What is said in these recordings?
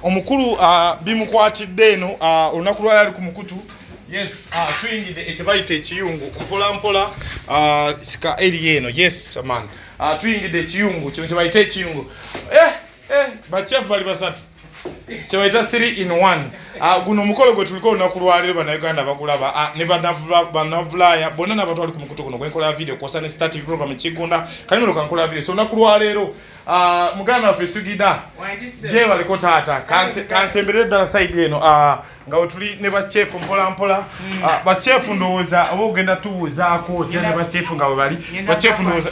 Omukulu bimukwatidde eno olunaku lwali ali ku mukutu. Yes, tuyingidde ekyebayita ekiyungu mpola mpola, sika eri eno. Yes man, tuyingidde ekiyungu kino kyebayita ekiyungu. Ba chef bali basatu, kyebayita 3 in 1. Guno omukolo gwe tuliko olunaku lwaleero, Bannayuganda bagulaba ne bannavulaaya bonna n'abatwali ku mukutu guno gwenkola ya video kwosa ne Star TV program Ekigunda kanyumiro kankola ya video. So olunaku lwaleero muganda waffe Sugida gye baliko taata, kansembere ddala side eno nga wetuli ne ba chef mpola mpola. Ba chef ndowooza oba ogenda tubuuzaako otya ne ba chef nga bwe bali ba chef ndowooza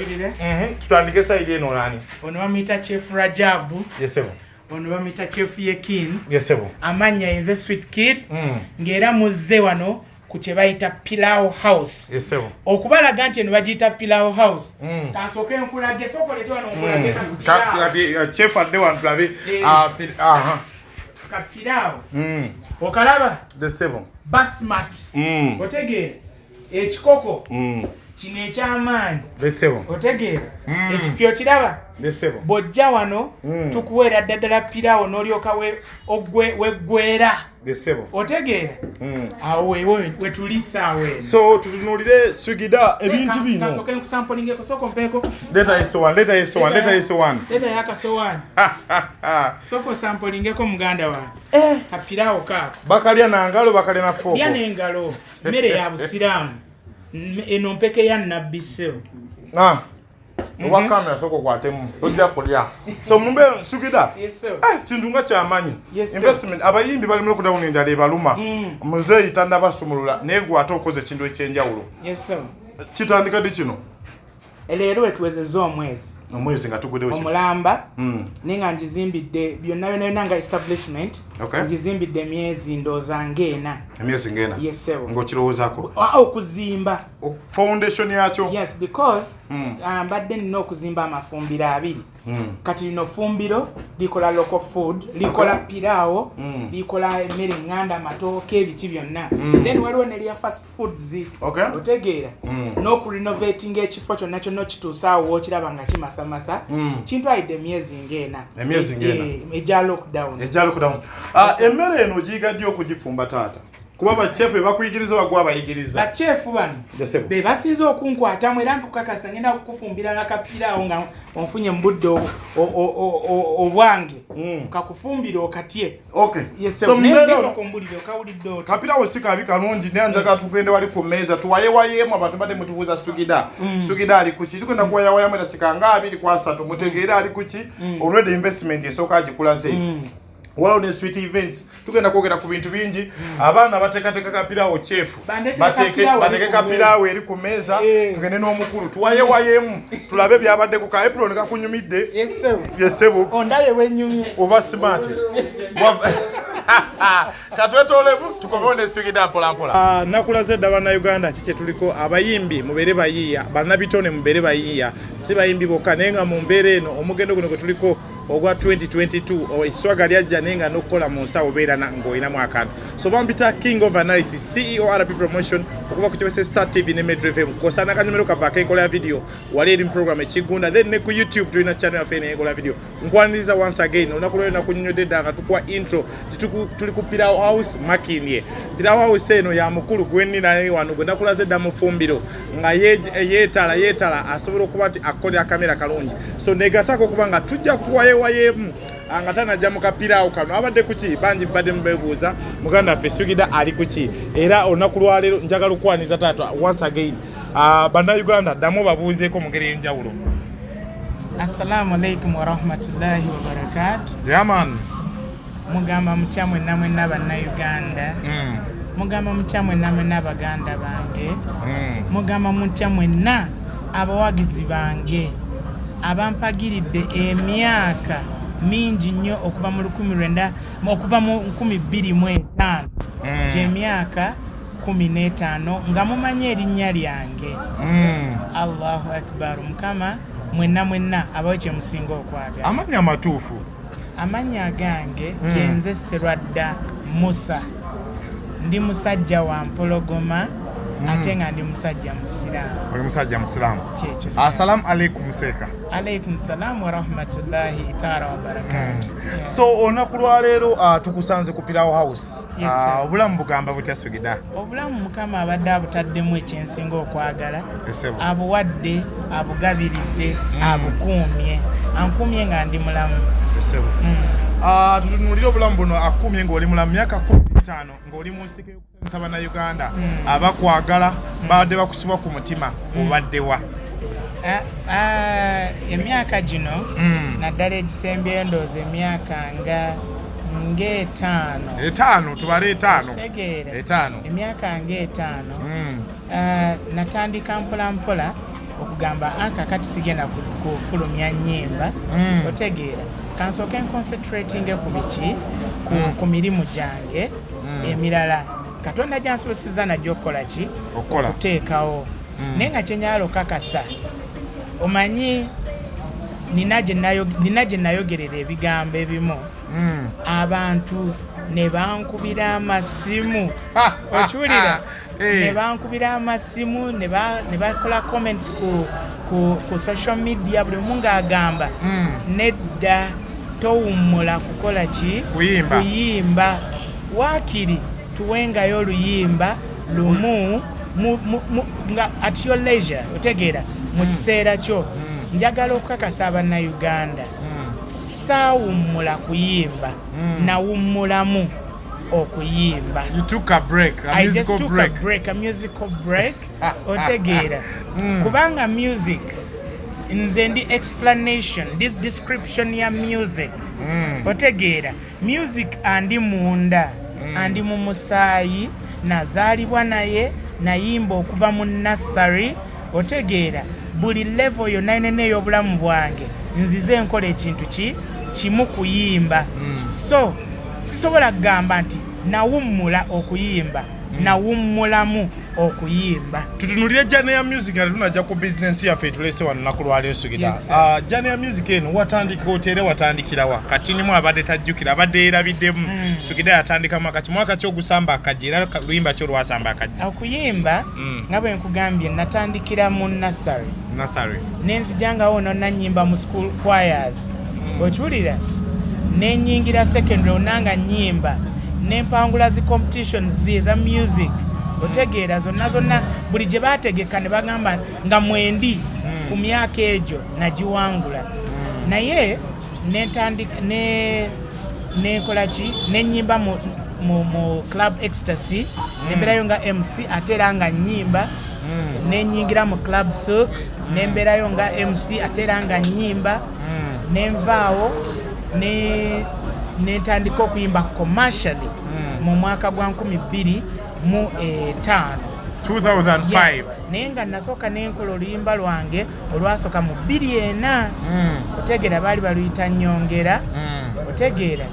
tutandike side eno nani? Ono bamuyita Chef Rajabu. Yes ssebo. Ono bamuyita Chef Yekin. Yes ssebo. Amannya yenze Sweet Kid, ng'era muzze wano ku kye bayita Pilau House. Yes ssebo. Okubalaga nti eno bagiyita Pilau House, kansooke nkulage, sooka oleete wano nkulage ka pilau. Kati chef adde wano tulabe. Aha. Ka pilau okalaba? Yes ssebo. Basmati. Otegeera ekikoko kino ekyamaanyi? Yes ssebo. Otegeera ekifyo okiraba? Yes ssebo. Bw'ojja wano tukuweera ddala pirawo n'olyoka weggwera. Yes ssebo. Otegeera? Awo wewe wetuli saawa eno. So tutunuulire Sugida ebintu bino. Kasooke nkusampolingeko, sooka ompeeko. Leeta esowani, leeta esowani, leeta esowani. Leeta yakasowaani, sooka osampolingeko muganda wange kapirawo kaako. Bakalya nangalo, bakalya na fork? Lya n'engalo, mmere ya busiraamu. Eno mpeke ya Nabbi ssebo. Ah. Owa kamera sooka okwatemu, tojja kulya. So mumbe Sugida. Yes, sir. Kintu nga kyamanyi. Yes, sir. Investment, abayimbi bali mu lockdown, enjala ebaluma. Muzeeyi tannabasumulula naye gwe ate okoze ekintu ekyenjawulo. Yes sir. Kitandika ddi kino? Leero wetuwezezza omwezi. Omwezi nga tuguddewo kino. Omulamba, naye nga ngizimbidde byonna byonna byonna nga establishment. Ngizimbidde emyezi ndowooza ng'ena. Emyezi ng'ena? Yes sir. Ng'okirowoozaako? Ah, okuzimba. Foundation yakyo? Yes, because mbadde nina okuzimba amafumbiro abiri. Kati lino fumbiro likola local food, likola piraawo, likola emmere eŋŋanda, amatooke, ebiki byonna. Then waliwo nerya fast foods. Otegeera? N'okurenovatinga ekifo kyonna kyonna okituusa awo wookiraba nga kimasamasa, kintwalidde emyezi ng'ena. Emyezi ng'ena. Egya lockdown. Ejja lockdown. Ah, emmere eno ogiyiga ddi okugifumba taata? Kuba ba chef bakuyigiriza, bagwa abayigiriza? Ba chef bano Yes, sir. be basinze okunkwatamu, era nkukakasa ngenda kukufumbira nakapiraawo nga onfunye mu budde obwange, kakufumbira okatye. Yes, So sir. Naye mbeera nsooka ombulire, okawulidde otya? Kapirawo si kabi, kalungi, naye njagala tugende wali ku mmeeza tuwayewayeemu. Abantu badde mutubuuza Sugida, Sugida ali kuki? Tugenda kuwayawayamu edakika nga 23 mutegeere ali kuki. Already investment esooka agikulaze. Waliwo ne Sweet Events, tugenda kwogera ku bintu bingi. Abaana bateekateeka kapirawo, chef. Bandeetera kapiraawo eri Bateeke ku kapiraawo eri ku mmeeza. Tugende n'omukulu tuwayewayemu tulabe byabadde ku ka apron kakunyumidde. Yes, sir. Yes ssebo. Ondaye wenyumye. Oba smart katwetolemu tukomewo ne Sugida mpolampola. Nakulaze dda Bannayuganda ki kyetuliko. Abayimbi mubeere bayiiya, bannabitone mubeere bayiiya, si bayimbi bokka, naye nga mu mbeera eno omugendo guno gwe tuliko ogwa 2022 eswaga lyajja, naye nga n'okukola mu nsawo beera ng'olinamu akantu. So bampita King of Analysis, CEO RP Promotion, okuva ku kibese Star TV ne Metro FM kosa nakanyomero kava akenkola ya video wali eri mu program Ekigunda, then ne ku YouTube tulina channel yaffe enenkola ya video. Nkwaniriza once again. Olunaku lwaleero nakunyonyodde dda nga tukuwa intro, tuli ku Pilau House Makindye. Pilau House eno ya mukulu gwenina wano gwe nakulaze dda mu fumbiro nga yeetala yeetala asobola okuba nti akolera kamera kalungi. So negatako okuba nga tujja kutuwayewayeemu nga tanajja mu kapiraawo kano abadde kuki. Bangi badde mubeebuuza muganda waffe Sugida ali kuki, era olunaku lwaleero njagala okwaniriza taata once again. Bannayuganda ddamu obabuuzeeko mu ngeri ey'enjawulo. Assalamu alaikum warahmatullahi wabarakatu. Yeah man. Mugamba mutya mwenna mwenna Bannayuganda? Mugamba mutya mwenna mwenna baganda bange? Mugamba mutya mwenna abawagizi bange abampagiridde emyaka mingi nnyo okuva mu 1900, okuva mu 2005, gyemyaka 15 nga mumanyi erinnya lyange? Allahu akbar. Mukama mwenna mwenna abawe kyemusinga okwagala. Amannya amatuufu? Amannya gange yenze Serwadda Musa, ndi musajja wa Mpologoma, ate nga ndi musajja musiraamu. Oli musajja musiraamu. Kyekyo. Assalamu alaikum seeka. Alaikum salam wa rahmatullahi taala wa barakatu. So olunaku lwaleero tukusanze ku Pilau House. Yes, sir. Obulamu bugamba butya, Sugida? Obulamu Mukama abadde abutaddemu ekyensinga okwagala. Esebo. Abuwadde, abugabiridde, abukuumye, ankuumye nga ndi mulamu. Esebo. Tutunuulire obulamu buno akuumye ng'oli mulamu, myaka 15 ng'oli mu nsiko y'okusanyusa Bannayuganda abakwagala, babadde bakusibwa ku mutima, obaddewa? Emyaka gino, naddala egisembyeyo, ndowooza emyaka nga ng'etaano. Etaano, tubale etaano. Kitegeera? Etaano. Emyaka ng'etaano. Natandika mpola mpola okugamba akakati sigenda kufulumya nnyimba. Otegeera, kansooke nconcentratinge ku biki, ku mirimu gyange emirala Katonda gyansobosezza najja okukola ki? Okukola. Okuteekawo. Naye nga kyenyala okakasa, omanyi nina gye nayogerera ebigambo ebimu, abantu ne bankubira amasimu, okiwulira? Eh. Ne bankubira amasimu, ne bakola comments ku social media, buli omu ng'agamba, nedda, towummula kukola ki? Kuyimba. Kuyimba. Waakiri tuwengayo oluyimba lumu nga at your leisure, otegeera, mu kiseera kyo. Njagala okukakasa Abannayuganda, saawummula kuyimba, nawummulamu okuyimba. You took a break, a I just musical took break. a break, a musical break, otegeera, kubanga music nze ndi explanation, ndi description ya music. Otegeera, music andi munda, andi mu musaayi, nazaalibwa naye, nayimba okuva mu nursery. Otegeera, buli level yonna nene ey'obulamu bwange nzize nkola ekintu ki kimu, kuyimba. So sisobola kugamba nti nawummula okuyimba, nawummulamu okuyimba. Tutunulire journey ya music nga tetunajja ku bizinensi yaffe etulese wano lunaku lwaleero, Sugida. Yes, sir. Journey ya music eno watandika otya era watandikirawa? Katinimu abadde tajjukira, abadde yeerabiddemu. Sugida yatandika mwaka ki, mwaka ki ogusamba akajja, era luyimba ki olwasamba akajja? Okuyimba, nga bwe nkugambye, natandikira mu nursery. Nursery. Nenzijjangawo nonna nnyimba mu school choirs, okiwulira, nenyingira secondary onna nga nnyimba, nempangula zi competitions eza music, otegeera, zonna zonna buli gye baategeka ne bagamba nga mwendi ku myaka egyo nagiwangula. Naye nentandika nenkola ki, nenyimba mu Club Ecstasy, nembeerayo nga MC ate era nga nnyimba. Nenyingira mu Club Silk, nembeerayo nga MC ate era nga nnyimba. Nenvaawo nentandika okuyimba commercially mu mwaka gwa 2005. 2005. Yes. Naye nga nasooka nenkola oluyimba lwange olwasooka mu 2004. Otegeera, baali baluyita Nyongera. Otegeera,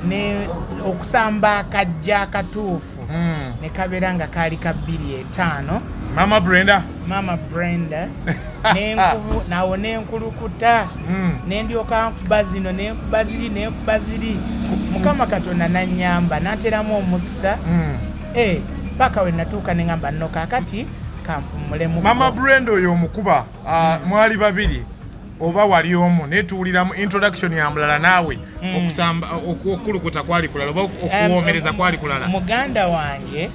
ne okusamba akajja akatuufu ne kabeera nga kaali ka 2005. Mama Brenda. Mama Brenda. Nawo nenkulukuta, nendyoka nkuba zino, nenkuba ziri, nenkuba ziri, Mukama Katonda nanyamba nanteramu omukisa. Paka we natuuka neŋamba nno kaakati kampumulemu. Mama Brenda oyo omukuba, mwali babiri oba wali omu? Naye tuwuliramu introduction ya mulala naawe. Okusamba okukulukuta kwali kulala oba okuwoomereza kwali kulala? Muganda wange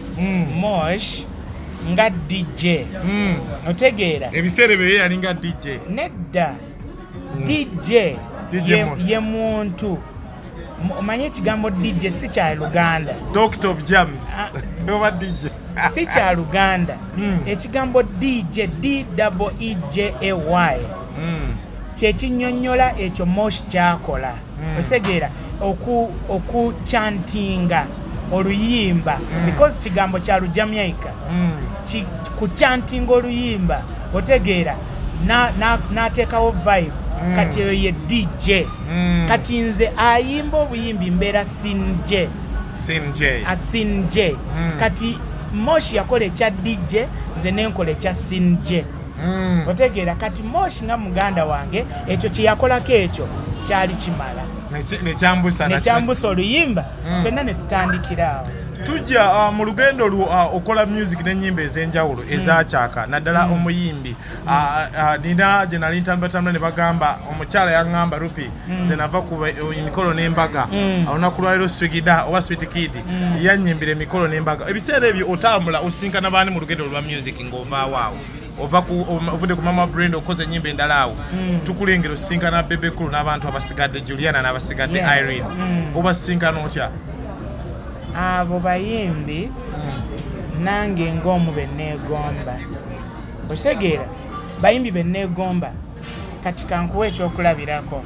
Mosh nga DJ. Otegeera? Ebiseera ebyo ye yalinga DJ? Nedda, DJ DJ Mosh. ye muntu. Omanyi ekigambo DJ si kya Luganda. Doctor of Jams. Ah. Oba DJ? Si kya Luganda. Ekigambo DJ, d e e j a y, kyekinyonnyola ekyo Mosh kyakola. Okitegeera, okuchantinga oluyimba, because kigambo kya Lujamaica. Kuchantinga oluyimba, otegeera, n'ateekawo vibe. Kati eyo ye DJ. Kati nze ayimba obuyimbi mbeera Sinj. Sin J. Asin J. Kati Moshi yakola ekya DJ, nze nenkola ekya Sin J. Otegeera, kati Moshi nga muganda wange ekyo kyeyakolako ekyo kyali kimala. Nekyambusa. Nekyambusa oluyimba. Ffenna ne tutandikira awo. Tujja mu lugendo lwo okola music n'ennyimba ez'enjawulo ezakyaka, naddala omuyimbi. Nina gye nali ntambulatambula ne bagamba, omukyala yaŋŋamba, "Rupi, nze nava ku emikolo n'embaga. Olunaku lwaleero Swigida oba Sweet Kid yannyimbira emikolo n'embaga." Ebiseera ebyo otambula osinkana baani mu lugendo lwa music ng'ovaawo awo? Ova ku ovudde ku Mama Brenda, okoze ennyimba endala awo, tukulengera osinkana Bebe Cool n'abantu abasigadde, Juliana n'abasigadde, Irene. Obasinkana otya? Abo bayimbi nange ng'omu benneegomba, okitegeera? Bayimbi benneegomba. Kati kankuwa ekyokulabirako.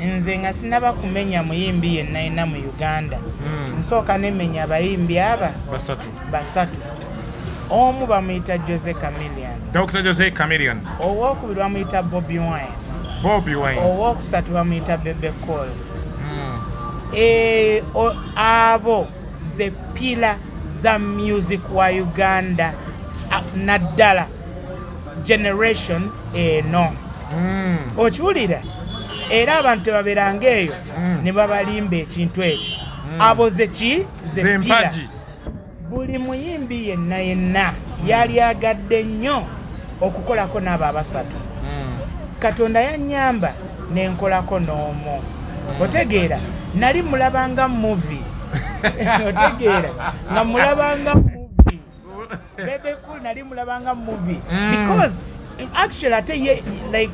Nze nga sinaba kumenya muyimbi yenna yenna mu Uganda, nsooka nemenya abayimbi aba basatu. Basatu. Omu bamuyita Jose Chameleone. Dr Jose Chameleone. Owokubiri bamuyita Bobi Wine. Bobi Wine. Owokusatu bamuyita Bebe Cool. E, abo ze pillar za music wa Uganda, naddala generation eno. Okiwulira? Era abantu tebabeeranga eyo ne babalimba ekintu ekyo. Abo ze ki? Ze pillar. Zempagi. Buli muyimbi yenna yenna yali agadde nnyo okukolako n'abo abasatu. Katonda yannyamba nenkolako n'omu, otegeera? Nali mulabanga movie, otegeera? Nga mulabanga movie. Bebe Cool nali mulabanga movie because actually ate ye like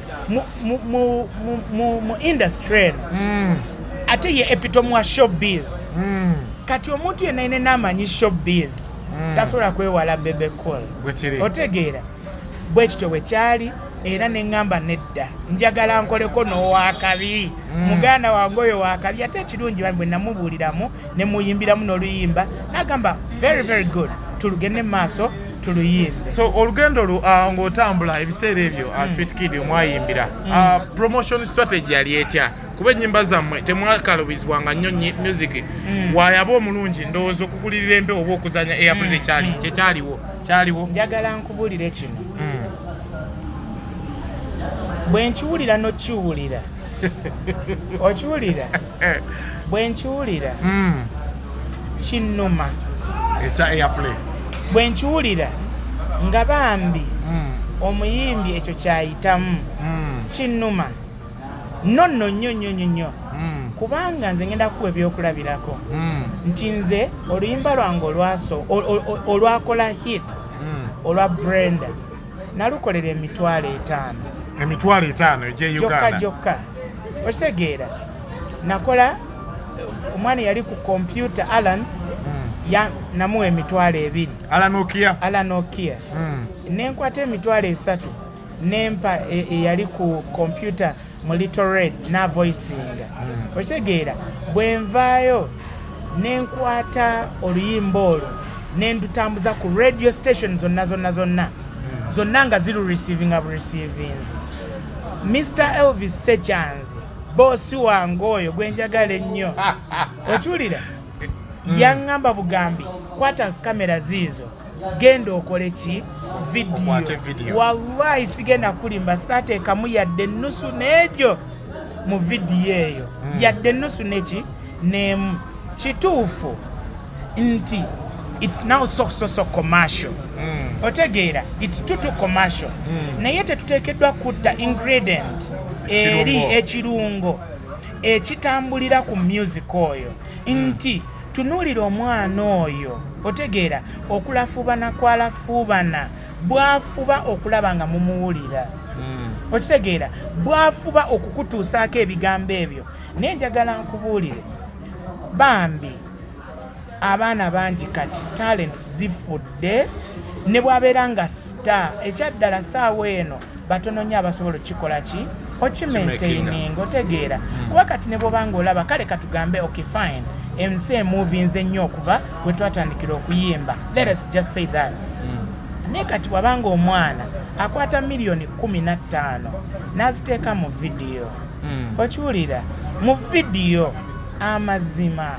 mu industry eno ate ye epitome wa showbiz. Kati omuntu yenna yenna amanyi showbiz tasobola kwewala Bebe Cool. Bwekiri. Otegeera? Bwe kityo bwe kyali, era neŋŋamba nedda, njagala nkoleko n'owakabi. Muganda wange oyo wakabi. Ate ekirungi bambi bwe namubuuliramu ne muyimbiramu n'oluyimba, n'agamba, "Very, very good, tulugende mu maaso tuluyimbe." So olugendo lwo ng'otambula ebiseera ebyo, Sweet Kid mwayimbira, promotion strategy yali etya? Kuba ennyimba zammwe temwakalubizibwanga nnyo music. Wayaba omulungi, ndowooza okugulirira empewo oba okuzanya airplay tekyali kyekyaliwo, kyaliwo? Njagala nkubuulire kino. Bwe nkiwulira n'okiwulira, okiwulira? Bwe nkiwulira kinnuma. Ekya airplay? Bwe nkiwulira nga bambi omuyimbi ekyo kyayitamu, kinnuma nonno nnyo nnyo nnyo nnyo, kubanga nze ngenda kuwa ebyokulabirako nti nze oluyimba lwange olwaso olwakola hit, olwa Brenda, nalukolera 50,000. 50,000 egye Gyokka. Uganda? Gyokka, okitegeera? Nakola, omwana yali ku kompyuta, Alan, namuwa 20,000. Alanokia. Alan Okia. Nenkwata 30,000 nempa eyali ku kompyuta mu Little Red navoicinga. Okitegeera? Bwe nvaayo nenkwata oluyimba olwo nendutambuza ku radio station zonna zonna zonna zonna nga ziru receivinga bureceivinzi. Mr Elvis Sechanzi, boosi wange oyo gwenjagala ennyo, okiwulira? Yaŋŋamba bugambi, "Kwata kamera ziizo, genda okole ki? Okwate Vidiyo." Video. Wallahi sigenda kulimba, saateekamu yadde ennusu n'egyo mu vidiyo eyo, yadde ennusu neki n'emu. Kituufu nti it's now so so so commercial. Otegeera? It's too too commercial. Naye tetuteekeddwa kutta ingredient eri Ekirungo. Ekirungo ekitambulira ku music oyo, nti tunuulira omwana oyo, otegeera? Okulafuubana kwalafuubana, bwafuba okulaba nga mumuwulira. Okitegeera? Bwafuba okukutuusaako ebigambo ebyo. Naye njagala nkubuulire bambi, abaana bangi kati talents zifudde, ne bwabeera nga star ekyaddala, saawa eno batono nnyo abasobola okukikola ki? Okimaintaining, otegeera? Kuba kati ne bwobanga olaba, kale katugambe, okay fine, ensi emovinze nnyo okuva we twatandikira okuyimba, let us just say that. Naye kati bwabanga omwana akwata miliyoni 15 n'aziteeka mu vidiyo, okiwulira? Mu vidiyo, amazima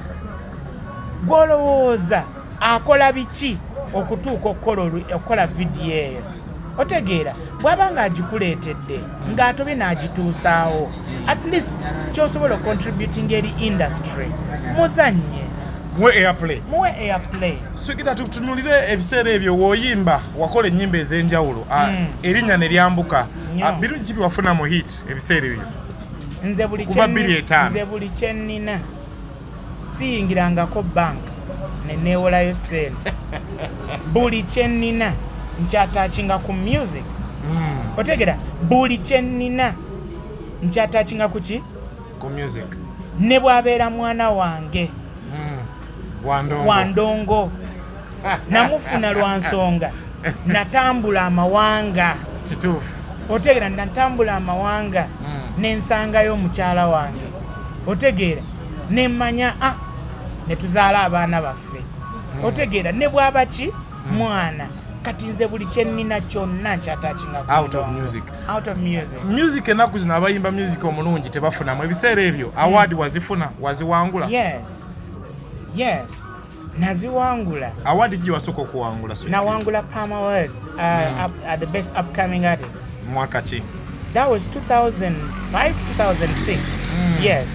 gwolowooza akola biki okutuuka okukola vidiyo eyo? Otegeera? Bw'aba nga agikuleetedde ng'atobye n'agituusaawo, at least kyosobola ocontributing eri industry, muzannye. Muwe airplay. Muwe airplay. Sukira tutunulire ebiseera ebyo w'oyimba, wakola ennyimba ez'enjawulo, erinnya ne lyambuka. Nnyo. Birungi ki byewafuna mu hit ebiseera ebyo? Nze buli Kuva 2005. Nze buli kyennina siyingirangako bank neneewolayo sente. Buli kyennina nkyatakinga ku music. Otegera, buli kyennina nkyatakinga ku ki? Ku music. Ne bw'abeera mwana wange. Wandongo. Wandongo namufuna lwa nsonga, natambula amawanga. Kituufu. Otegeera, natambula amawanga nensangayo omukyala wange, otegeera, nemmanya netuzaala abaana baffe. Otegeera, ne bwaba ki mwana. Kati nze buli kyennina kyonna nkyatakinga ku Out of ndongo. music. Out of music. Music ennaku zino abayimba music omulungi tebafunamu. Ebiseera ebyo award wazifuna, waziwangula? Yes, naziwangula. Award ki gye wasooka okuwangula, Sweet Kid? Nawangula Palm Awards, the best upcoming artist. Mwaka ki? That was 2005, 2006. Yes.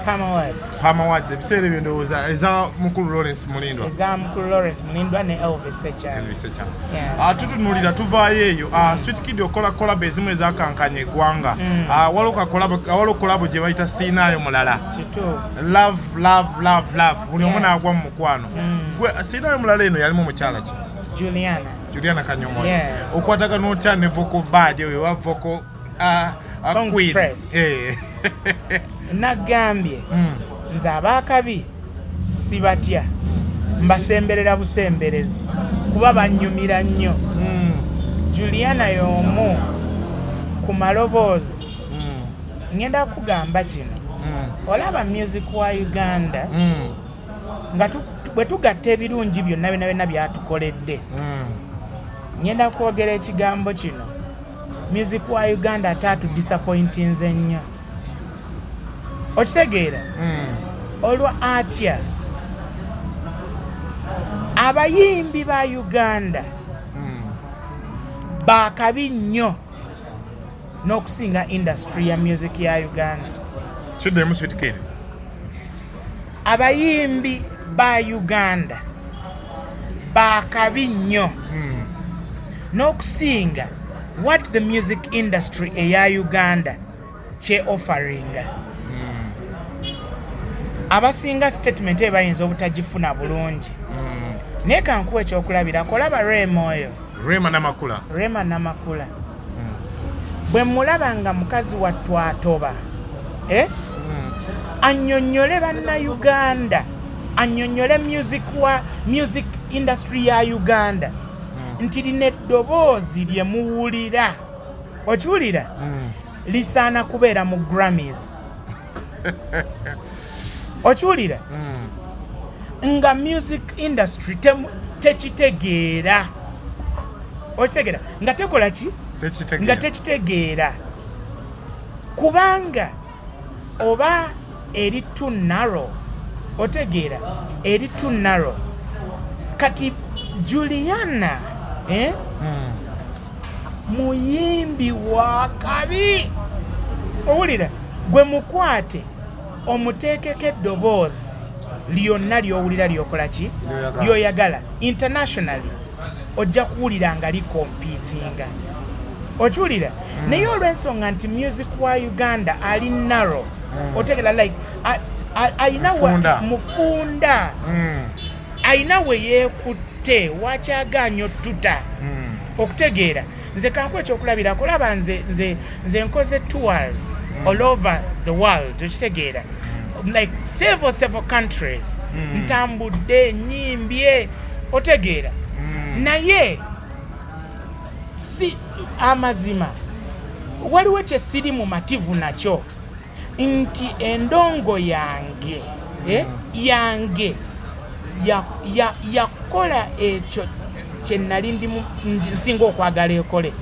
Palm Awards. Palm Awards ebiseera ebyo ndowooza eza mukulu Lawrence Mulindwa. Eza mukulu Lawrence Mulindwa ne Elvis Sechan. Elvis Sechan. Yeah. Tutunulira tuvaayo eyo, Sweet Kid okola collabo ezimu ezakankanya eggwanga. Waliwo collabo gye bayita Siinaayo Mulala. Kituufu. Love, love, love, love, buli omu n'agwa mu mukwano. Gwe Siinaayo Mulala eno yalimu mukyala ki? Juliana. Juliana Kanyomozi. Yes. Okwatagana otya ne vocal bad oyo wa vocal Song queen? Stress. Nagambye nze abaakabi sibatya, mbasemberera busemberezi kuba bannyumira nnyo. Juliana y'omu ku maloboozi. Ngenda kugamba kino, olaba music wa Uganda nga bwe tugatta ebirungi byonna byonna byonna byatukoledde, ngenda kwogera ekigambo kino, music wa Uganda ate atudisappointinze nnyo. Okitegeera? Olwa atya abayimbi ba Uganda bakabi nnyo n'okusinga industry ya music ya Uganda. Kiddemu, Sweet Kid. Abayimbi ba Uganda bakabi nnyo n'okusinga what the music industry eya Uganda kye offeringa. Abasinga statement eyo bayinza obutagifuna bulungi, naye kankuwa ekyokulabirako. Olaba Rema oyo? Rema Namakula. Rema Namakula, bwe mulaba nga mukazi wattu atoba, eh? Annyonnyole Bannayuganda, annyonnyole music wa music industry ya Uganda nti lino eddoboozi lye muwulira, okiwulira, lisaana kubeera mu Grammys. Okiwulira, nga music industry tekitegeera. Okitegeera, nga tekola ki? Tekitegeera. Nga tekitegeera, kubanga oba eri too narrow. Otegeera, eri too narrow. Kati Juliana, eh? Muyimbi wa kabi. Owulira, gwe mukwate omuteekeko eddoboozi lyonna ly'owulira lyokola ki? Ly'oyagala. Ly'oyagala internationally, ojja kuwulira nga likompitinga. Okiwulira? Naye olw'ensonga nti music wa Uganda ali narrow, otegera, like alina Mufunda. Mufunda. Alina we yeekutte wakyagaanya ottuta. Okutegeera, nze kankuwa ekyokulabirako. Olaba nze nkoze tours all over the world, okitegeera, like several countries. Ntambudde, nyimbye, otegeera, naye si amazima waliwo kye siri mu mativu nakyo nti endongo yange, yange yakola ekyo kye nali nsinga okwagala ekole.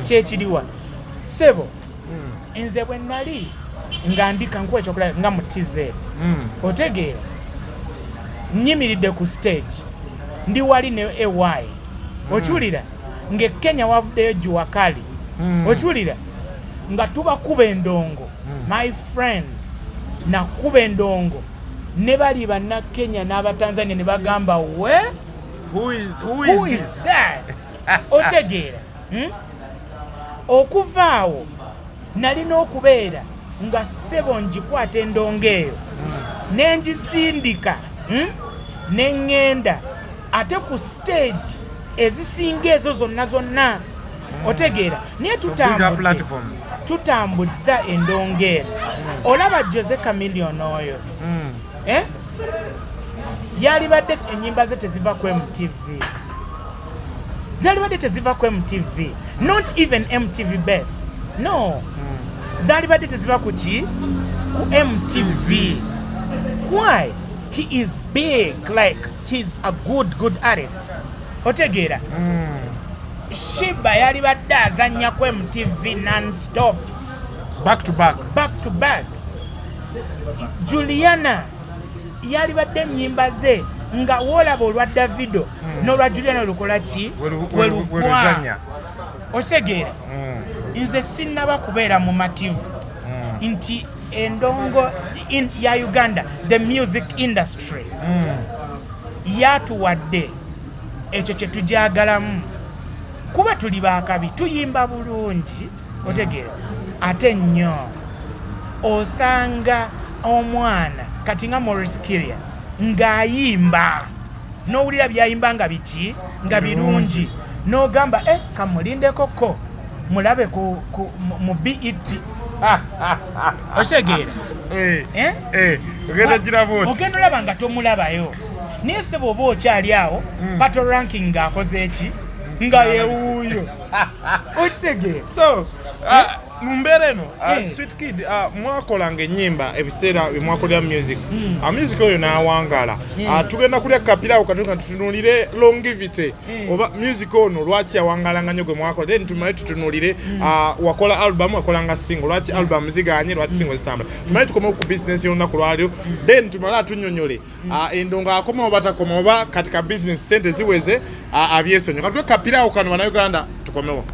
Kyekiriwa, sebo? Nze bwe nali nga ndika, nkuwa ekyokulabira nga mu TZ, otegeera, nyimiridde ku stage, ndi wali ne AY, okiwulira, ng'e Kenya wavuddeyo Jua Cali, okiwulira, nga tubakuba endongo. My friend, nakuba endongo. Ne bali Bannakenya n'Abatanzania ne bagamba, "We, Who is who is this?" that? Otegeera? Hmm? Okuva awo nalina okubeera nga, ssebo, ngikwata endongo eyo ne ngisindika, Ne ŋŋenda ate ku stage ezisinga ezo zonna zonna, otegeera? Naye So bigger tutambudde, platforms. Tutambuzza endongo eno. Olaba Jose Chameleone oyo, eh? Yalibadde ennyimba ze teziva ku MTV, zalibadde teziva ku MTV, not even MTV Base, no. Zalibadde teziva ku ki, ku MTV. Why? He is big, like he's a good, good artist, otegeera? Sheebah yalibadde azannya ku MTV non-stop. Back to back. Back to back. Juliana yalibadde ennyimba ze nga woolaba olwa Davido n'olwa Juliana lukola ki? Welugwa. Weruzanya. Okitegeera? Nze sinnaba kubeera mumativu nti endongo ya Uganda, the music industry, yatuwadde ekyo kye tujagalamu, kuba tuli bakabi, tuyimba bulungi, otegeera? Ate nnyo osanga omwana kati nga Maurice Kirya ng'ayimba, n'owulira byayimba nga biki, nga birungi, n'ogamba, "E, kamulindekoko mulabe mu BET." Okitegeera? Eh, Eh? eh, ogenda giraba oti. Ogenda olaba nga tomulabayo, naye se bw'oba okyali awo, Patoranking ng'akoze eki, nga yewuuyo, okitegeera? So mu mbeera eno, Eh. Sweet Kid, mwakolanga ennyimba ebiseera bye mwakolera music, music oyo n'awangaala. Tugenda kulya kapirawo katono tutunulire longevity oba music ono lwaki yawangalanga nnyo gwe mwakola. Then tumale tutunulire, wakola album, wakolanga single, lwaki album ziganye, lwaki single zitambula? Tumale tukomewo ku business y'olunaku lwalyo, then tumale atunyonyole endongo akoma oba takoma, oba kati ka business sente ziweze, abyesonyiwa. Katulye kapirawo kano, Bannayuganda, tukomewo.